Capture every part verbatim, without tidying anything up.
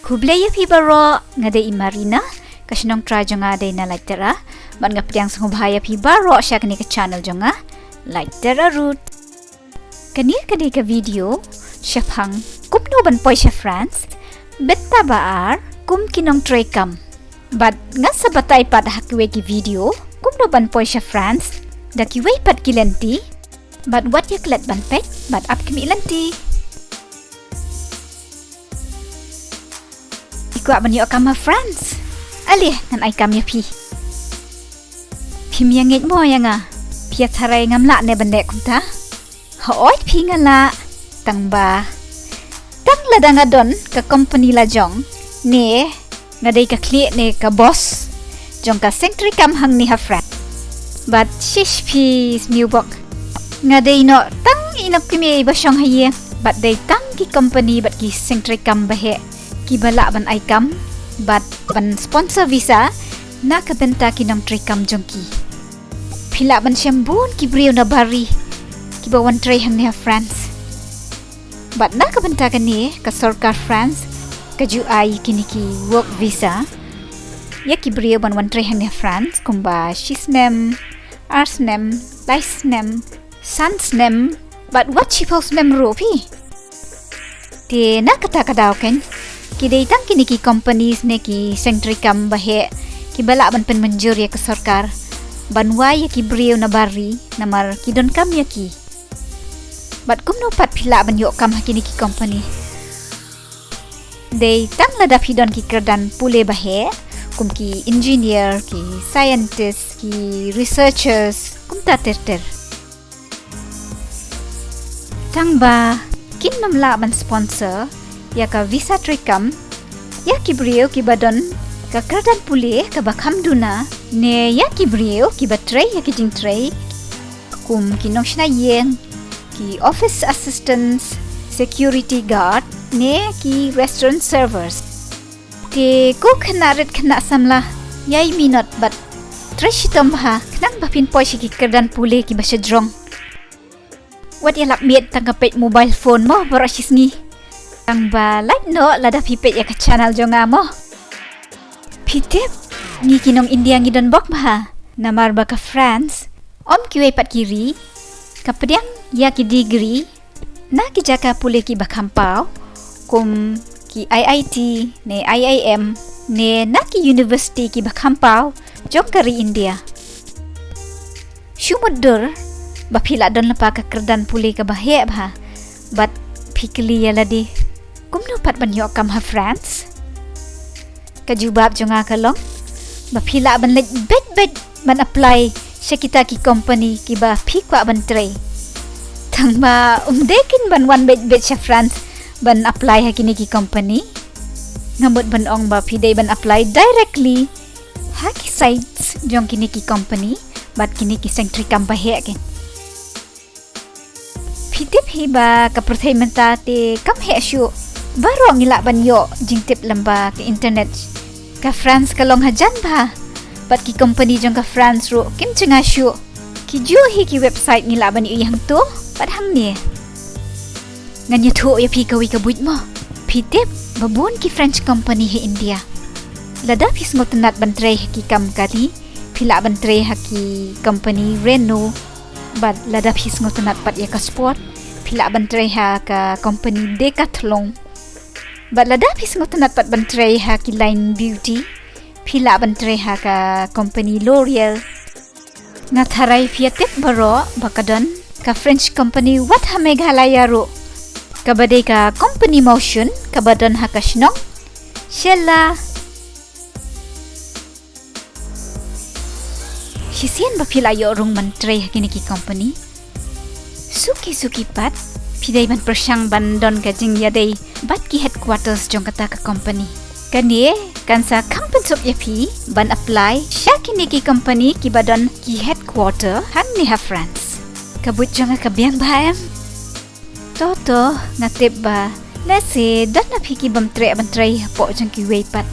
Khublei ïa phi baroh, nga dei i Marina, ka shnong trai jong nga dei na Laitera, bad nga pdiang sngewbha ïa phi baroh sha kane ka channel jong nga, Laitera Root. Kane ka dei ka video shaphang kumno ban poi sha France, bynta ba ar kum ki nongtrei kam. Bad ngan sa batai pat ha kiwei ki video kumno ban poi sha France da kiwei pat ki lynti. Bad wat ïa klet ban peit bad ap khmih lynti. Phi kwah ban ïoh kam ha France? Ale, ngan ai kam ïa phi. Phim ïa ngeit mo ïa nga? Phi ïa tharai ngam lah ne ban leh kumta? Hooid phi, nga lah. Tang ba, tang lada nga don ka company la jong, ne nga dei ka khlieh ne ka boss jong ka seng trei kam hangne ha France. Bad shish phi sniewbok, nga dei noh tang i nongkmie ba shong ha ïing, bad dei tang ki company bad ki seng trei kam ba heh kiba lah ban ai kam bad ban sponsor visa na ka bynta ki nongtrei kam jong ki. Phi lah ban shem bun ki briew na bar ri kiba wan trei hangne ha France. Bad na ka bynta kane, ka sorkar France ka ju ai kine ki work visa ïa ki briew ban wan trei hangne ha France kumba shi snem, ar snem, lai snem, san snem, bad wat shiphew snem ruh phi. Te na kata ka daw kein, ki dei tang kine ki companies ne ki seng trei kam ba heh kiba lah ban pynmynjur ïa ka sorkar ban wai ïa ki briew na bar ri, namar ki donkam ïa ki. Bad kumno pat phi lah ban ïoh kam ha kine ki company? Dei tang lada phi don ki kyrdan pule ba heh, kum ki engineer, ki scientist, ki researchers, kumta ter ter. Tang ba kin nym lah ban sponsor ïa ka visa trei kam ïa ki briew kiba don ka kyrdan pule kaba kham duna, ne ïa ki briew kiba trei ïa ki jingtrei kum ki nongshna ïing, ki office assistants, security guard, ne ki restaurant servers. Te ko khynnah rit khynnah samla, ïai minot bad trei shitom bha khnang ba phin poi sha ki kyrdan pule kiba shajrong. Wat ïa lap miet tang ka peit mobile phone mo baroh shi sngi. Tang ba lait noh lada phi peit ïa ka channel jong nga mo. Phi tip, ngi ki nong India ngi don bok bha, namar ba ka France, ym kiwei pat ki ri, ka pdiang ïa ki degree na ki jaka pule kiba kham paw, kum ki I I T, ne I I M, ne na ki university kiba kham paw jong ka ri India. Shu mutdur ba phi lah don lypa ka kyrdan pule kaba heh bha, bad phi kylli ïa lade, kumno pat ban ïoh kam ha France? Ka jubab jong nga ka long ba phi lah ban leit beit beit ban apply sha kita ki company kiba phi kwah ban trei. Tang ba ym dei kein ban wan beit beit sha France ban apply ha kine ki company. Nga mut ban ong ba phi dei ban apply directly ha ki sites jong kine ki company bad kine ki seng trei kam ba heh kein. Phi tip hi ba ka pyrthei mynta te kam heh shuh, baroh ngi lah ban ïoh jingtip lyngba ka internet. Ka France ka long hajan bha, bad ki company jong ka France ruh kim jngai shuh. Kijuh hi ki website ngi lah ban ïohi hangto bad hangne. Ngan ïathuh ïa phi kawei ka buit mo. Phi tip ba bun ki French company ha India. Lada phi sngewtynnat ban trei ha ki kam kali, phi lah ban trei ha ki company Renault. Bad lada phi sngewtynnat pat ïa ka sport, phi lah ban trei ha ka company Decathlon. Bad lada phi sngewtynnat pat ban trei ha ki line beauty, phi lah ban trei ha ka company L'Oreal. Nga tharai phi ïa tip baroh ba ka don ka French company wat ha Meghalaya ruh, kaba dei ka company Mawshun, kaba don ha ka shnong Shella. Shisien ba phi la ïoh rung ban trei ha kine ki company, suki suki pat phi dei ban pyrshang ban don ka jingïadei bad ki headquarters jong kata ka company. Kane kan sa kham pynsuk ïa phi ban apply sha kine ki company kiba don ki headquarter hangne ha France. Ka buit jong nga ka biang bha, em? To to, nga tip ba lehse don na phi ki bym treh ban trei hapoh jong kiwei pat.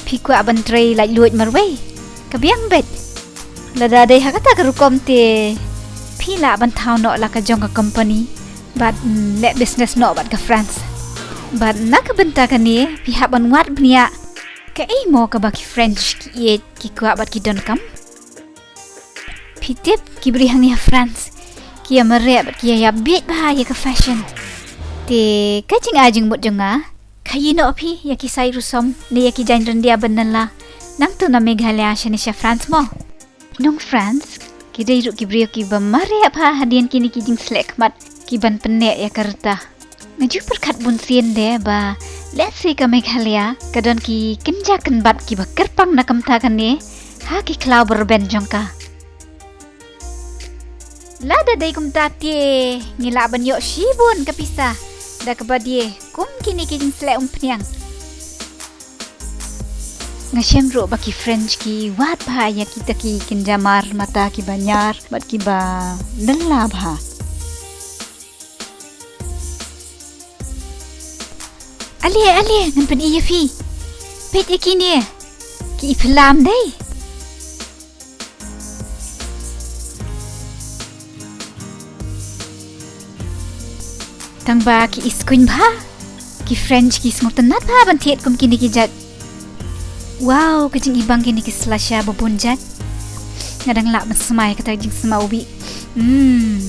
Phi kwah ban trei laitluid marwei? Ka biang beit. Lada dei ha kata ka rukom te phi lah ban thaw noh la ka jong ka company bad, mm, leh business noh bad ka France. Bad na ka bynta kane, phi hap ban wad bniah kaei mo kaba ki French ki ïeit, ki kwah bad ki donkam. Phi tip, ki briew hangne ha France ki ïa mareh bad ki ïa ïa bieit bha ïa ka fashion. Te ka jingai jingmut jong nga, khaïi noh phi ïa ki sai rusom ne ïa ki jaiñ ryndia ba nylla. Nangta na Meghalaya shane sha France mo. Nong France ki dei ruh ki briew kiba mareh bha hadien kine ki jingsleh khmat ki ban pynneh ïa ka rta. Nga ju pyrkhat bunsien de ba lehse ka Meghalaya ka don ki kynja kynbat kiba kyrpang na ka bynta kane ha ki khlaw ba rben jong ka. Lada dei kumta te ngi lah ban ïoh shibun ka pisa da kaba die kum kine ki jingsleh umphniang. Nga shem ruh ba ki French ki wad bha ïa kita ki kynja mar mata kiba ñiar bad kiba nylla bha. Ale, ale, ngan pyni ïa phi. Peit ïa kine. Ki i phlam dei. Tang ba ki i skuiñ bha. Ki French ki sngewtynnat bha ban thied kum kine ki jait. Wow, ka jingibang kine ki slasha ba bun jait. Nga dang lah ban smai kata jingsma ubi. Hmm.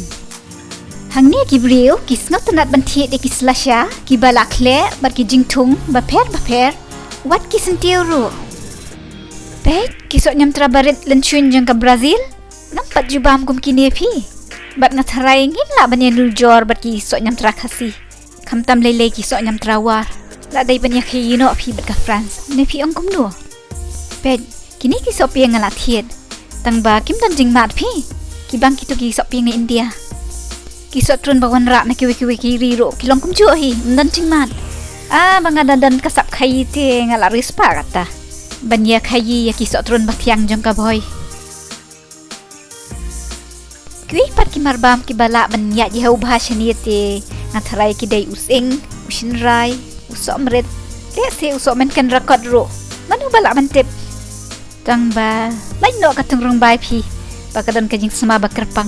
Hangne ki briew ki sngewtynnat ban thied ïa ki slasha kiba la khleh bad ki jingthung bapher bapher. Wat ki syntiew ruh. Peit ki soh ñiamtra barit lynchun jong ka Brazil. Ngam pat ju bam kum kine phi. Bad nga tharai ngim lah ban ïanujor bad ki soh ñiamtra Khasi. Khamtam lei lei ki soh ñiamtra War. La dei ban ïa khaïi noh phi bad ka France. Ne phi ong kumno? Peit, kine ki sohpieng nga la thied. Tang ba kim don jingmad phi. Ki bang kito ki sohpieng na India. Ki sohtrun ba wanrah na kiwei kiwei ki ri ruh ki long kumjuh hi, ym don jingmad. Ah, ba nga da don ka sap khaïi te nga la riewspah kata ban ïa khaïi ïa ki sohtrun ba thiang jong ka Bhoi. Kiwei pat ki marbam kiba lah ban ïaid ïa u bha shane te nga tharai ki dei u sying, u shynrai, u sohmrit, lehse u sohmynken rakot ruh. Mano ba lah ban tip. Tang ba lait noh ka thungrymbai phi ba ka don ka jingsma ba kyrpang.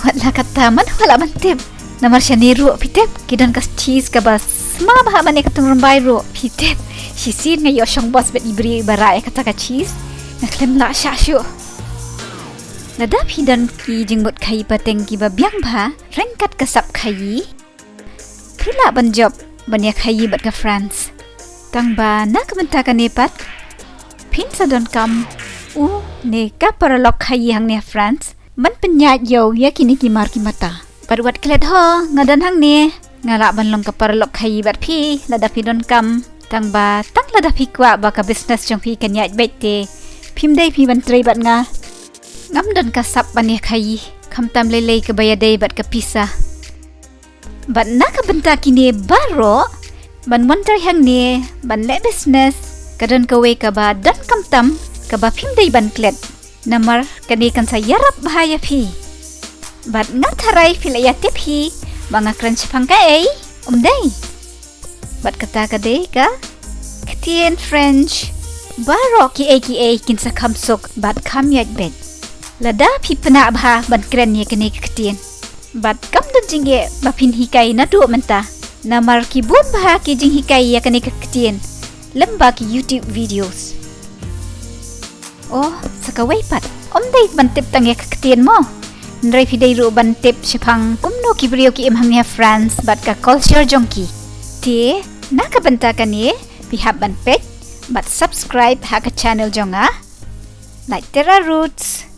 Wat la katta, mano ba lah ban tip. Namar shane ruh phi tip ki don ka cheese kaba sma bha ban ïa ka thungrymbai ruh phi tip. Shisien nga ïoh shong bos bad i briew iba rah ïa kata ka cheese. Nga khlem lah shah shuh. Lada phi don ki jingmut khaïi pateng kiba biang bha ryngkat ka sap khaïi, phi lah ban jop ban ïa khaïi bad ka France. Tang ba na ka bynta kane pat phin sa donkam u ne ka paralok khaïi hangne ha France ban pynïaid ïa u ïa kine ki mar ki mata. Bad wat klet ho, nga don hangne, nga lah ban long ka paralok khaïi bad phi lada phi donkam. Tang ba tang lada phi kwah ba ka business jong phi kan ïaid beit te phim dei phi ban trei bad nga. Ngam don ka sap ban ïa khaïi, khamtam lei lei kaba ïadei bad ka pisa. Bad na ka bynta kine baroh, ban wan trei hangne, ban leh business, ka don kawei kaba donkam tam kaba phim dei ban klet. Namar kane kan sa ïarap bha ïa phi. Bad nga tharai phi la ïa tip hi ba nga kren shaphang kaei, ym dei? Bad kata ka dei ka ktien French. Baroh kiei kiei kin sa kham suk bad kham ïaid beit lada phi pynah bha ban kren ïa kane ka ktien. Bad kam don jingeh ba phin hikai naduh mynta, namar ki bun bha ki jinghikai ïa kane ka ktien lem bad ki YouTube videos. Oh, sa kawei pat, ym dei ban tip tang ïa ka ktien mo. Hynrei phi dei ruh ban tip shaphang kumno ki briew ki im hangne ha France bad ka culture jong ki. Te na ka bynta kane phi hap ban peit bad subscribe ha ka channel jong nga, Lait Tera Roots.